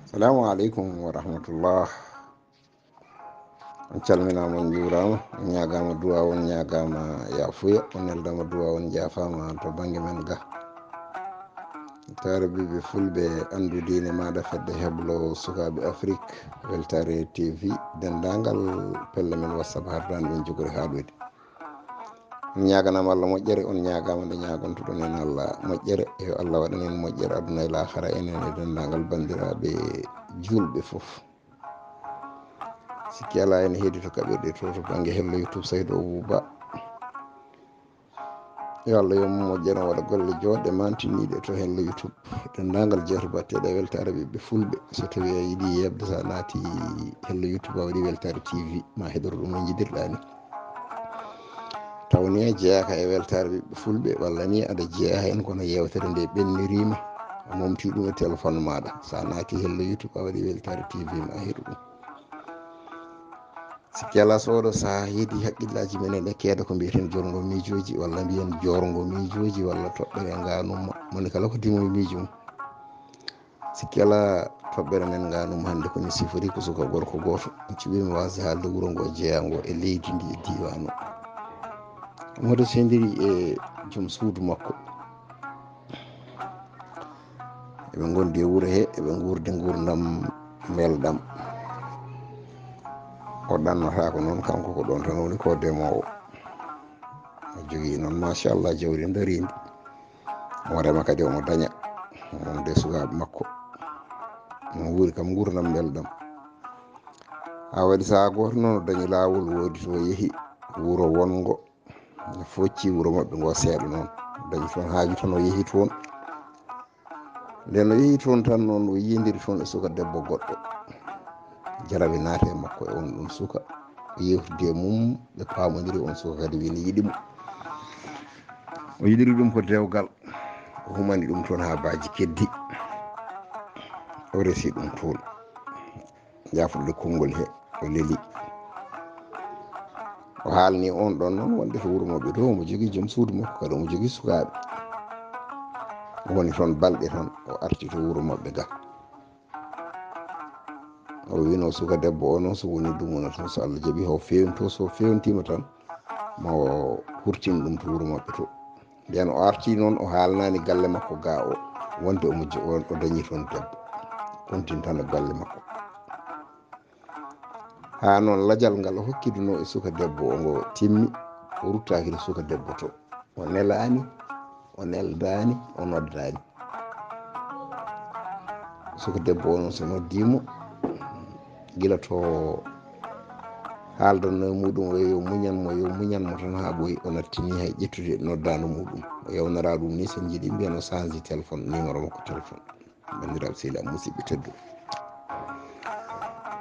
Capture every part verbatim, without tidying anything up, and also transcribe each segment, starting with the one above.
Salamu aleykum wa rahmatullah. On calminaama, on njuuraama, on ñaagaama duwaawu, on ñaagaama yaafuya, on neldaama duwaawu, on njaafaama to bannge men ga. Taariɓe ɓiɓɓe fulɓe, anndu diine maaɗa, fedde heblo sukaaɓe Afrik, Weltaare T V, denndaangal pelle men WhatsApp, hardaande men jogori haaɗoyde. On ñaaganaama Allah moƴƴere, on ñaagaama nde ñaagontoɗon en Allah moƴƴere. Yo Allah waɗan en moƴƴere aduna e laakara, enen e denndaangal banndiraaɓe juulɓe fof. Sikki alaa, ene heedi to kaɓirɗe to, to bannge hello YouTube, Saydu Abuu Ba. Yo Allah yo moƴƴere, waɗa golle joɗɗe mantiniiɗe to hello YouTube. Denndaangal jeeto batteeɗe e Weltaare ɓiɓɓe fulɓe. So tawii a yiɗi yeɓde, so a naati hello YouTube, a waɗi Weltaare T V, ma heɗor ɗum no njiɗirɗaa ni. Taw ni a jeyaaka e Weltaare ɓiɓɓe fulɓe, walla ni aɗa jeyaa heen, kono yeewtere nde ɓenniriima, a momtii ɗum e téléphone maaɗa. So a naati hello YouTube, a waɗi Weltaare T V, ma heɗo ɗum. Sikki alaa, so oɗo sahaa heedi haqqillaaji men ene keeda ko mbiyeten jorngo miijooji, walla mbiyen joorngo miijooji, walla toɓɓere ngaanumma. Moni kala ko dimo e miijo mum. Sikki alaa, toɓɓere men ngaanumma hannde ko ni sifori, ko suka gorko gooto. Cuɓiimi waasde haalde wuro ngo jeyaango e leydi ndi e diiwaan o. Omo hoto sendiri e joom suudu makko. Eɓe ngondi e wuro he, eɓe nguurdi nguurndam mbelɗam. O ɗannotaako noon, kanko ko ɗoon tan woni ko demoowo. O jogii noon, machallah, jawdi ndariindi. Omo rema kadi, omo daña. Omo de sukaaɓe makko. Omo wuuri kam nguurndam mbelɗam. Haa waɗi sahaa gooto noon o dañi laawol, woodi to o yehi wuro wonngo. Ɓe focci wuro maɓɓe ngo seeɗa noon, dañi toon haaju tan, o yehi toon. Nden o yehi toon tan noon, o yiyondiri toon e suka debbo goɗɗo. Jarabi naati e makko e on ɗon suka. O yewtidi e mum, ɓe paamondiri, on suka kadi wii ne yiɗi mo. O yiɗiri ɗum ko dewgal. O humani ɗum toon haa baaji keddi. O resi ɗum toon. Jaafuɗo konngol he, o leli. O haalni on ɗon noon wonde to wuro maɓɓe to, omo jogii joom suudu makko, kadi omo jogii sukaaɓe. O woni toon balɗe tan, o arti to wuro maɓɓe ga. O wiino suka debbo o noon, so woni dumuna tan, so Allah jaɓi, o feewnto, so feewntiima tan, mo hurtin ɗum to wuro maɓɓe to. Nden o arti noon, o haalnaani galle makko ga o, wonde omo jo-, o, o dañi toon debbo. Kontin tan e galle makko. Haa noon lajal ngal o hokkidunoo e suka debbo o ngo timmi, o ruttaaki to suka debbo to. O nelaani, o neldaani, o noddaani. Suka debbo o noon so noddii mo, gila to haaldanno e muɗum, o yo muñan mo, yo muñan mo tan haa ɓooyi, o nattini hay ƴettude noddaandu muɗum. O yawnora ɗum ni, so njiɗi mbiyan o change téléphone, numéro makko téléphone. Banndiraaɓe sehilaaɓe musidɓe tedduɓe,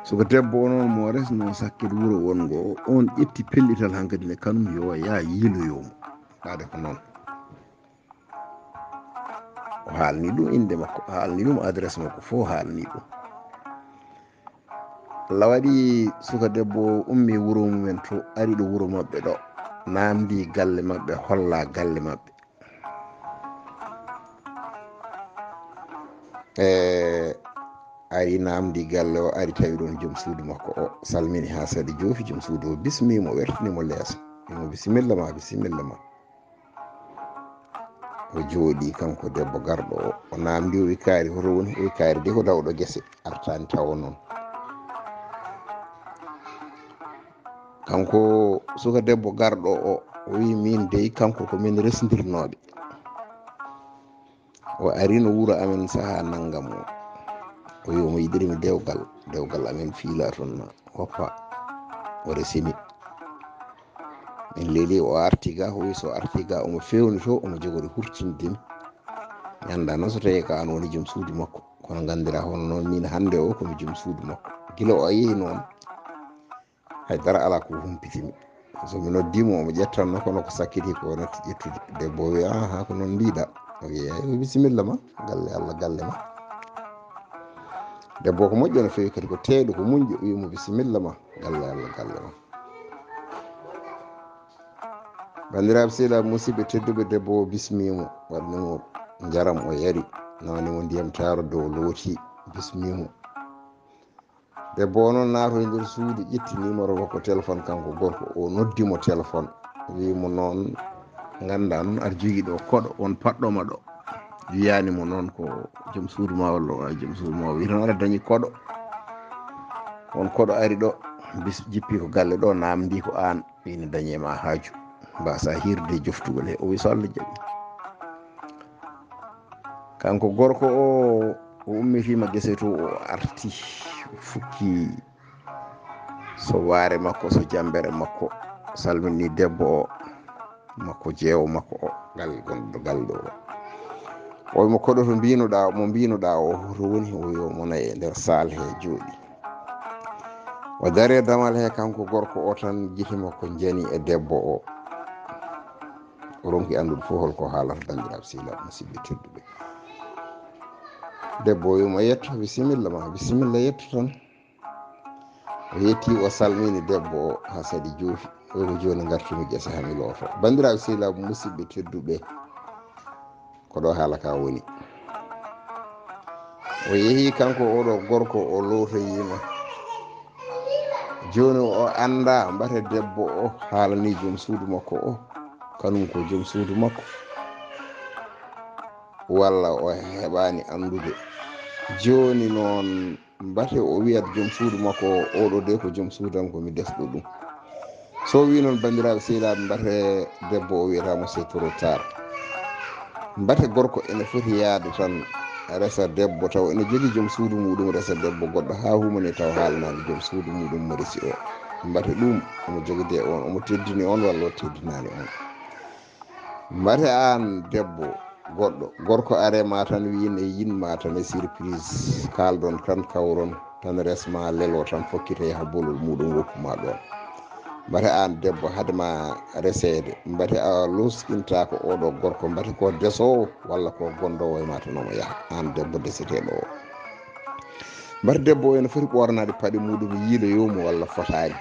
suka debbo o noon mo resno sakket wuro wonngo o, on ƴetti pellital hankadi ne kanum yo yaa yiiloyo mo. Ɓaade ko noon. O haalni ɗum innde makko, o haalni ɗum adresse makko, fof o haalni ɗum. Allah waɗi suka debbo o ummi wuro mumen to, ari ɗo wuro maɓɓe ɗo, naamndi galle maɓɓe, holla galle maɓɓe. E ari naamndi galle o, ari tawi ɗon joom suudu makko o, salmini haa sadi, joofi joom suudu o, bismii mo, wertini mo leeso, wii mo, "Bisimilla ma, bisimilla ma." O jooɗii kanko debbo garɗo o, o naamndi o, wi, "Kaari, hoto woni?" O wi, "Kaari de ko dawɗo gese, artaani tawo noon." Kanko suka debbo garɗo o, o wi, "Min dey, kanko ko min resndirnooɓe. O arino wuro amen sahaa nanngam o. O wi omo yiɗiri mi dewgal, dewgal amen fiila toon na hoppa." O resini. Min leeli, o arti ga, o wi so arti ga, omo feewni to, omo jogori hurtinde mi. Mi anndaa noon so tawii ko aan woni joom suudu makko. Kono nganndiraa hono noon, miin hannde o ko mi joom suudu makko. Gila o yehi noon, hay dara alaa ko humpiti mi. So mi noddii mo, omo ƴettanno, kono ko sakkiti ko o natti ƴettude. Debbo o wi, "Aha, ko noon mbiɗa?" O wi, "Eey, bisimilla ma, galle Allah, galle ma." Debbo o ko moƴƴo no feewi, kadi ko teeɗo, ko muñƴo, wi mo, "Bisimilla ma, galle Allah, galle ma." Banndiraaɓe sehilaaɓe musidɓe tedduɓe, debbo o bismii mo, waɗni mo njaram, o yari, nawni mo ndiyam taaro dow, looti, bismii mo. Debbo o noon naatoyi nder suudu, ƴetti numéro makko téléphone, kanko gorko o noddi mo téléphone, wi mo noon, ngannda noon aɗa jogii ɗo koɗo, won paɗɗoma ɗo. Wiyani mo noon ko joom suudu ma walla wona joom suudu ma. O wi tan aɗa dañi koɗo, won koɗo ari ɗo, bis jippi ko galle ɗo, namdi ko aan, ina dañi e ma haaju, mbasa hirde e joftugol he. O wi so Allah jaɓi. Kanko gorko o, o ummitima gese to, o arti, o fukki so waare makko, so jambere makko, salmini debbo o, makko jeewo makko o, gal gonɗo gal ɗo. O wi mo koɗo to mbinoɗa, mo mbinoɗa o, hoto woni? O wi o mo nayi e nder saal he jooɗi. O dari e damal he kanko gorko o tan, gite makko njani e debbo o. O ronki anndude fof holko haalata, banndiraaɓe sehilaaɓe musidɓe tedduɓe. Debbo o wi mo yetto, bisimilla ma, bisimilla yetto tan. O yetti, o salmini debbo o haa saɗi joofi. O wi ko jooni ngartumi gese haa mi looto. Banndiraaɓe sehilaaɓe musidɓe tedduɓe, ko ɗo haala ka woni. O yehi kanko oɗo gorko, o lootoyima. Jooni o annda mbate debbo o haalani joom suudu makko o, kanum ko joom suudu makko, walla o heɓani anndude. Jooni noon, mbate o wiyat joom suudu makko o, oɗo de ko joom suudam, ko mi desɗo ɗum. So wi noon, banndiraaɓe sehilaaɓe, mbate debbo o wiyata mo c'est trop tard. Mbate gorko ene foti yaade tan resa debbo, taw ene jogii joom suudu muɗum, resa debbo goɗɗo haa humani, taw haalanaani joom suudu muɗum mo resi o. Mbate ɗum omo jogide on, omo teddini on, walla o teddinaani on. Mbate aan debbo goɗɗo, gorko are ma tan, wi ne yinma tan e surprise, kaldon tan, kawron tan, resma lelo tan, fokkita yaha bolol muɗum, woppuma ɗon. Mbate aan debbo, hade ma reseede, mbate a loskinta ko oɗo gorko, mbate ko desowo walla ko gondowo e ma tan, omo yaha, aan debbo deseteɗo o. Mbate debbo o ene foti ɓornade paɗe muɗum, yiiloyomo walla fotaani?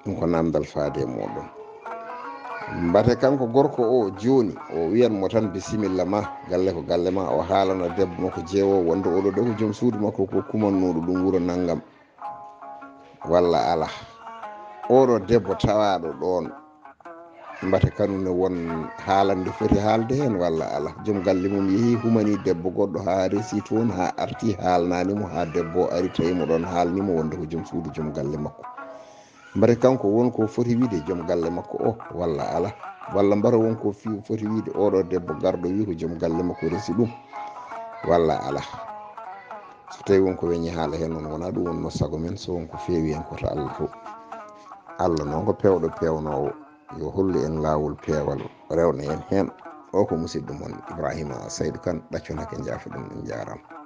Ɗum ko namdal faade e moɗon. Mbate kanko gorko o jooni, o wiyan mo tan, bisimilla ma, galle ko galle ma, o haalana debbo makko jeewo wonde oɗo de ko joom suudu makko, ko kumannoɗo ɗum wuro nanngam, walla ala? Oɗo debbo tawaɗo ɗon, mbate kanum ne won haalande foti haalde heen, walla ala? Joom galle mum yehi, humani debbo goɗɗo haa resi toon, haa arti, haalnani mo, haa debbo o ari, tawi mo ɗon, haalni mo wonde ko joom suudu joom galle makko. Mbate kanko won ko foti wiide joom galle makko o, walla ala? Walla mbate won ko fi-, foti wiide oɗo debbo garɗo wi ko joom galle makko resi ɗum, walla ala? So tawi won ko weñi haala heen noon, wonaa ɗum wonno sago men, so won ko feewi heen, ko to Allah to. Allah noon ko peewɗo peewnoowo, yo hollu en laawol peewal, rewna en heen. O ko musidɗo mon Ibrahima Saydu Kan, ɗaccu nake, njaafoɗon, en njaaraama.